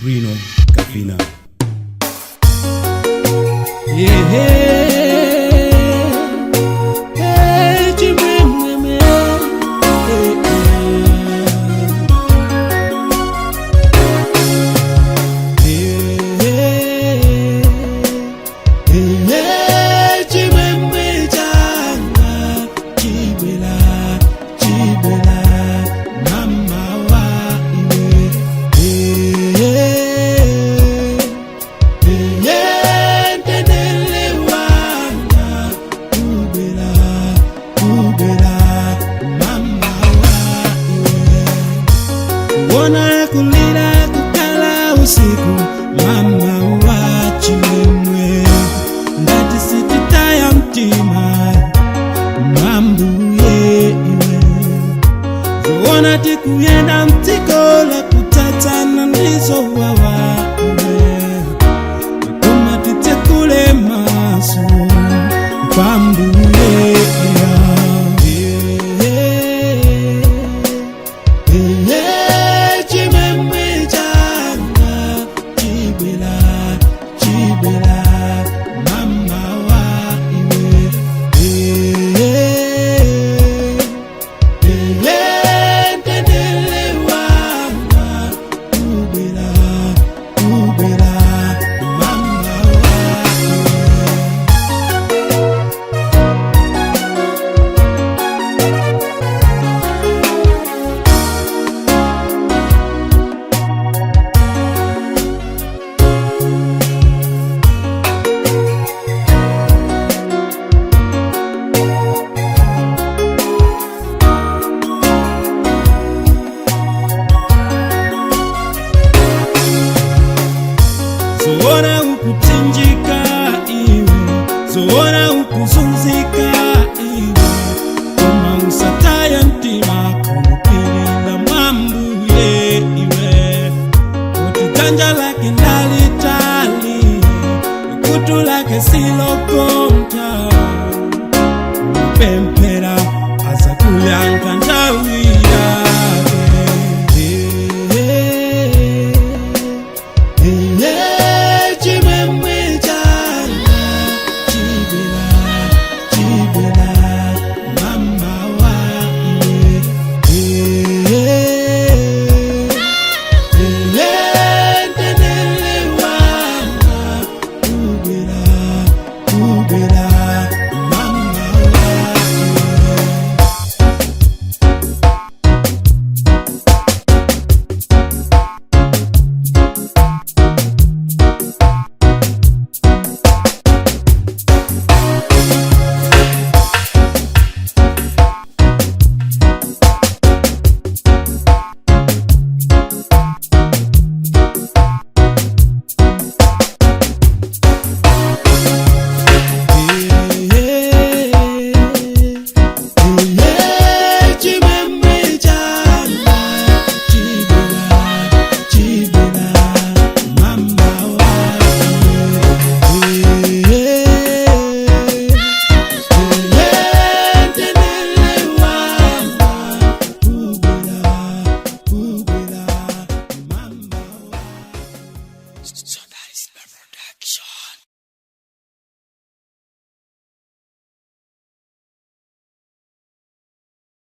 Bruno Cafina. Yeah, chimwemwe, chimwemwe changa chibwela, chibwela, mama wa iwe. Yendenele wanga ubela, ubela, mama wa iwe. Kuona kulira kukala usiku, mama wa chimwemwe, ngati sititaya mtima mambuye iwe. Kuona tikuyenda mdziko la kutsatsana ndizo wawa iwe, koma titsekule maso pambuye. Chimwemwe changa chibwela, chibwela, mama wa iwe. Ndendele wanga ubwela, ubwela, mama wa iwe. Zoona ukutsinjika iwe, zoona ukuzunzika iwe, koma usataya mtima kumupirira mwambuye iwe, kuti dzanja lake ndalitali, kutu lake sili